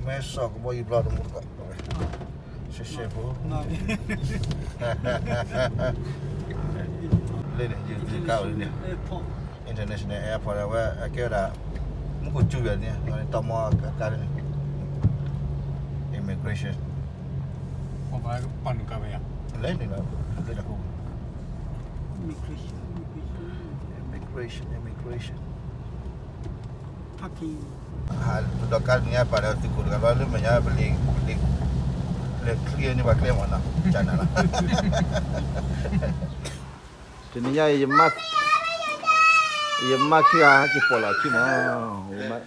မဲဆီးကဘီယူၤပျီတမူတကိး, ရှဲရှဲဖိ, လၢန့ၣ် ယကါအိၣ်လၢန့ၣ် international airport ဝဲအကဲဝဲဒၣ် မူခိၣ်စူၤယၤန့ၣ် တၢ်မီကါန့ၣ် immigration လဲၤန့ၣ်လီၤ လၢတၢ်ခိ immigration immigration ဟးဒီးကါန့ၣ် ပာ်ဒီးသုးခိၣ်တဂၤလီၤ လၢမဲာ်ညါပလံၤ ပလံၤ လဲၤချံန့ၢ်ပှၤကျဲမးနီၤ ကနၤလီၤ တနံၤညါ ယမါခံဂၤဟဲက့ၤပိာ်လီၤခံမး,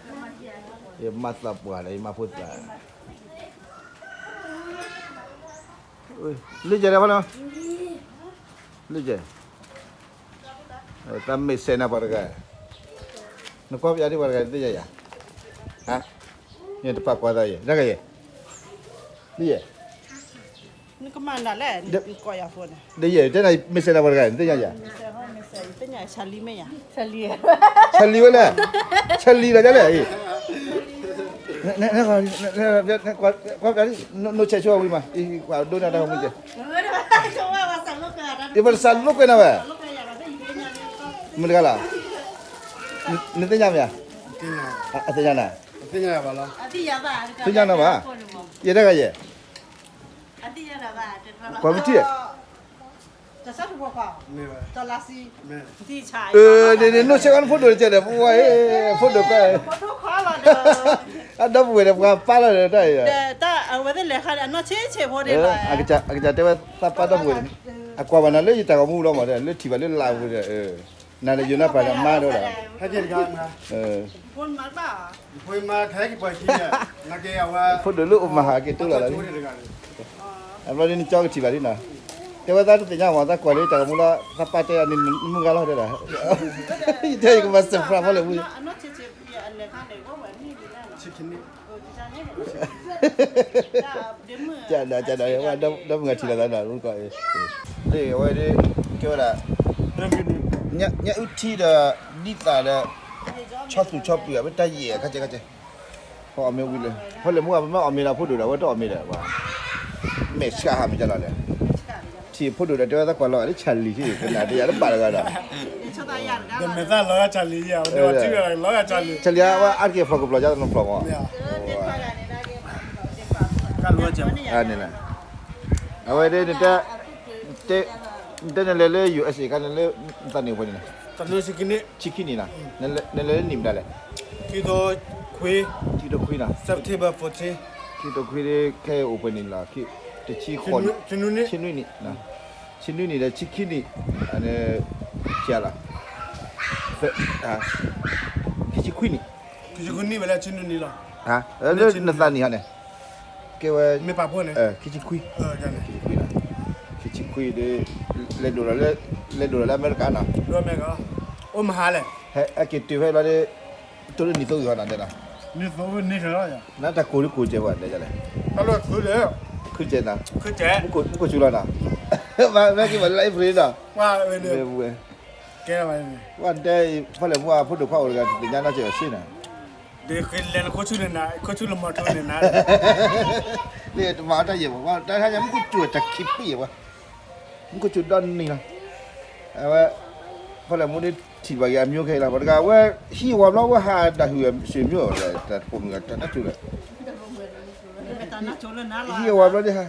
ယမါသးပှၢ်ဒီး ယမါဖိသၣ်, လၢယဲလဲၣ်, လၢယဲ, တၢ်မ့ၢ်စဲးနၤပှၤတဂၤ, နကွၢ်ပျးဒ်ပှၤတဂၤ နသ့ၣ်ညါယၤ, နတပာ်ကွၢ်သးယဲ, တဂၤယဲ, လၢယဲ နကမၤနၤလဲၣ်, နကီးယၤဖိန့ၣ်, ဒီးယဲတဲနၤ မ့ၢ်စဲးနၤပှၤတဂၤ နသ့ၣ်ညါယၤ, ဆၣ်လံၤမ့ၢ်ယၤ, ဆၣ်လံၤဝဲလဲၣ်, ဆၣ်လံၤလီၤဒ်လဲၣ်, ကွၢ်ပျးဒ်, နိဆဲးဆိဝံၤမး, ဒိၣ်နၤတၢ်ဂီၤမူကဲ, ယပတစးလိာ်ကွဲနၤဝဲ, မ့ၢ်တဂၤလီၤ, နသ့ၣ်ညါမ့ၢ်ဧါ, အသ့ၣ်ညါနၤ, သ့ၣ်ညါနၤဘၣ်, ယဲတဂၤယဲ ကွၢ်မ့ၢ်ထံၣ်, နဆဲးကီးနဖိဒိၣ်တကဲဒီး ပဝဲ ဖိဒိၣ်ကွၢ်, အဒီပုၢ်ဝဲၢ်ဒီးပှၤပၢ်လီၤဒီးတၢ်အံၤ, အဝဲသ့ၣ်လဲၤခါန့ၣ် အနီၢ်ဆံးဆံးဖိန့ၣ်လီၤ, အကစၢ်တဲဝဲသးပၢ်ဒီပုၢ်ဝဲၢ်န့ၣ်, အကွၢ်ဘၣ်နၤလၢယတၢ်ဂီၤမူလီၤမး လၢထံၣ်ဘၣ်လၢလၢ်ပူၤဒီး, နၤဒီးယိၤနါပၤန့ၣ် အမါဒီးဒၣ် ဖိဒိၣ်လၢအိၣ်မၤဟးက့ၤတိၢ်လီၤလီၤ, အဘျီဒ်နကၠီကထံၣ်ဘၣ်ဒ်နီၤ, တဲဝဲသးတသ့ၣ်ညါမး သးကွၢ်လၢတၢ်ဂီၤမူလီၤ သးပၢ်တဲယၤန့ၣ် မုၢ်ဂၤလီၤတဲဒၣ်, ယတဲယကဘၣ် surprise ဖီလဲၣ်မူ ကနၤကနၤ ဒီပုၢ်ဝဲၢ်ထံၣ်လီၤသးနီၤ အဝဲဒၣ် ကဲဝဲဒၣ် ညၣ်အုၣ်ထံဒီး ဒ်သၣ်ဒီး ဆီသူၣ်ဆီပှံၤ အဝဲတၢ်ယဲၢ်ခါကဲခါကဲ, ပှၤအီၣ်မ့ၢ်ဝံၤလၢ ဖဲလဲၣ်မူ ပမ့ၢ်အီၣ်မ့ၢ်ဒီးဖိဒိၣ်ဒီး အဝဲတအီၣ်မ့ၢ်ဒီး ပှၤ မဲာ်ဆှးဟးမ့ၢ်ကလီၤလဲၣ်, ထံၣ်ဖိဒိၣ်ဒီး တဲဝဲသးကွၢ်လီၤဂာ်လၢ Charlie ကနၤဒီး ယၤတဘၣ်တဂၤဒီး Charlie အဝဲအါတက့ၢ်ဖျိးကပျီၤ ကနဖျိးမး န့ၣ်လီၤ, အဝဲဒၣ် တဲနလဲၤလၢ ယူၣ်အ့းစ့ၣ် ခါန့ၣ်လၢ နသးနံၣ်အိၣ်ဖဲန့ၣ်, ဆံခံနံၣ်နီၤ, နလဲၤလၢနံၣ်မတၤလဲၣ်, ခံထိခွံ, ခံထိခွံနီၤ, September fourteen, ခံထိခွံ ခဲအံၤအိၣ်ဖဲန့ၣ်လီၤ, တဆံဃိးနံၣ်, ဆံနွံနံၣ်, ဆံနွံနံၣ်ဒီးဆံခံနံၣ်, ဆံလီၤ, ခံဆံခွံနံၣ်, လၢနသးနံၣ်ဟါန့ၣ်, ကဲဝဲ မ့ၢ်ပာ်ဖှိၣ်န့ၣ် ခံဆံခွံ, ခံဆံခွံ, ခံဆံခွံဒီး လဲၤဒိၣ်လီၤလၢ လဲၤဒိၣ်လီၤလၢအမဲရကၤနီၤ, အိၣ်မဟါလဲၣ်, ဟဲက့ၤတုၤဖဲလီၤဒီး တိၢ်လၢနံၣ်သိဂ့ၤဟီနီၤတဲဒၣ်, နတၢ်ကိၢ်ဒုကိၢ်စဲးဝဲလဲၣ်လဲၣ်, ခုစဲးနီၤ, မူခိၣ်စူၤလီၤနီၤ, မ့ၢ်က့ၤဘၣ်လၢ April နီၤ, မ့ၢ်ဝဲ ကဲဝဲ ဝဲတဲ ဖီလဲၣ်မူအဖိဒိၣ်ခွါအိၣ်တဂၤ တသ့ၣ်ညါနီတစဲးဘၣ်စ့ၢ်နီၤ, ဒ်လဲၤနခိၣ်ဆူၣ်န့ၣ်နၤ ခိၣ်ဆူၣ်လၢမီၤထိန့ၣ်နၤ, လၢတမၤအီၤတၢ်ယဲၢ်ဘၣ် တၢ်ဟါညါ မူခိၣ်စူၤတၢ်ခံပံၣ်ယဲၢ်ဝဲ, မူခိၣ်စူၤဒီနံၤလီၤ, အဝဲ ဖီလဲၣ်မူန့ၣ်ထံၣ်ဘၣ်က့ၤအမျိုးခဲအံၤလီၤ, ပှၤတဂၤဝဲ ဟံးဝဲဘျီဝဲဟးဒၣ်ဟုၣ်ဆ့ၣ်မျိုးဒီး တၢ်တပိာ်မုၣ်တၢ်တၢ်စူၤလီၤ, ဟံးဝဲဘျီဒ်ဟါ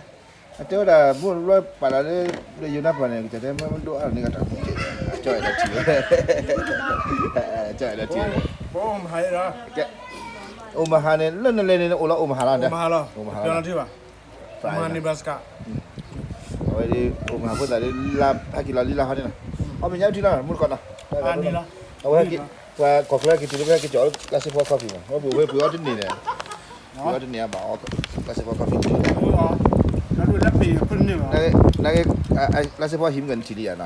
အတဲဝဲဒၣ် မ့ၢ်ဘျီပာ်လၢ လၢယိၤနါပၤန့ၣ် ကတဲမ့ၢ်မ့ၢ်ဒိၣ်အါန့ၢ်ကတၢ်မူကဲး အကၠီအဲၣ်ဒိးထံၣ်ဝဲ ကၠီအဲၣ်ဒိးထံၣ်ဝဲ အိၣ်မဟါန့ၣ် လၢနလဲၤန့ၣ် အိၣ်လီၤအိၣ်မဟါလီၤ အိၣ်မဟါလီၤ Nebraska အဝဲဒ် အိၣ်မဟါဖိသၣ်ဒ် လါဟဲက့ၤလီၤလံလါဟါန့ၣ်လီၤ အီၣ်မ့ၢ်ညါအုၣ်ထံလီၤ မူတကိးနီၤ အဝဲဟဲက့ၤ ပှၤကီၢ်ချၢဟဲက့ၤတုၤလၢဖဲဟဲက့ၤကၠီၤလၢ classic ဖီ coffee မး အဝဲပှ့ၤဝဲပှ့ၤအီၣ်တန့ၢ်န့ၣ် ပှ့ၤအီၣ်တန့ၢ်အဘၣ်အီၣ် classic ဖီ coffee နာ်က့ classic ဖီ ဟံးမ့ၢ်ကန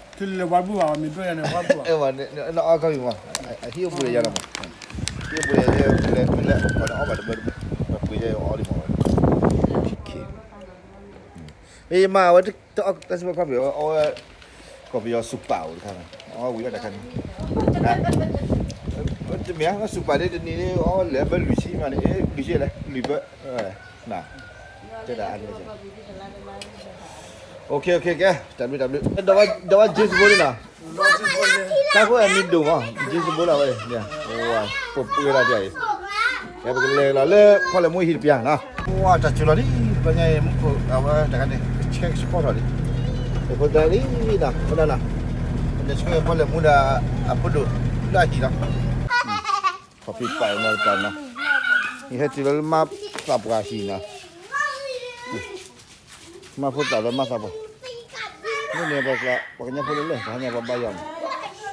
ထံၣ်လံယၤနီၤ အဝဲနအီၣ် coffee မး အဟံၣ်အိၣ်ဘူးဒီးယၤလီၤမး ဟံၣ်အိၣ်ဘူးဒီးယၤလၢ မ့ၢ်လၢ ပှၤနအီၣ်ဘၣ်တဘၢတဘၢ ပှ့ၤယၤအီၣ်လံမး မ့ၢ်ယမၤအဝဲတအီၣ် classic ဖီ coffee အီၣ်ဝဲ coffee အီၣ် super အိၣ်တခါန့ၣ် အီၣ်ဝံၤအီၣ်တခါန့ၣ် ဝဲ တမ့ၢ်ဧါ, စူးပာ်ဒ်တနံၤန့ၣ် အီၣ်လဲၤဘၢလွံၢ်ဆံမးန့ၣ်, လွံၢ်ဆံလဲၣ်, လွံၢ်ဘၢ, တဲဒၣ်အန့ၣ်, ကဲ, တၢ်ဘျုးတၢ်ဘျုး, ဒီးဝဲ James Bond န့ၣ်နီၤ, တၢ်ခိၣ်အမံၤဒိၣ်မး James Bond လီၤဝဲ, ပှဲၤပှဲၤလီၤဒ်အံၤ, ပကလဲၤလီၤလၢဖီလဲၣ်မူဟံၣ်တပျၢ်နီၤ, ဝါ တၢ်စူၤလီၤလံ, ပညါအံၤမူခိၣ်အဝဲတခါန့ၣ် ကဆှဲကဆှီထီၣ်လံ, အဃိသတးလံနီၤ, အဃိသတးနီၤ, ပလဲၤဆှၢဖီလဲၣ်မူဒီး အဖိဒိၣ်လၢအဟံၣ်လီၤ. ခီဖံးပာ်နီၤတၢ်နီၤ, ယဟဲတုၤလီၤလၢမါသးပှၢ်ဟံၣ်နီၤ, မါဖိသၣ်ဒီးမါသးပှၢ်, မ့ၢ်န့ၣ်ပှၤကျါ ပှၤကညီဖိလၢလၢ ပှၤဟဲညါပှၤဘါယွၤမး,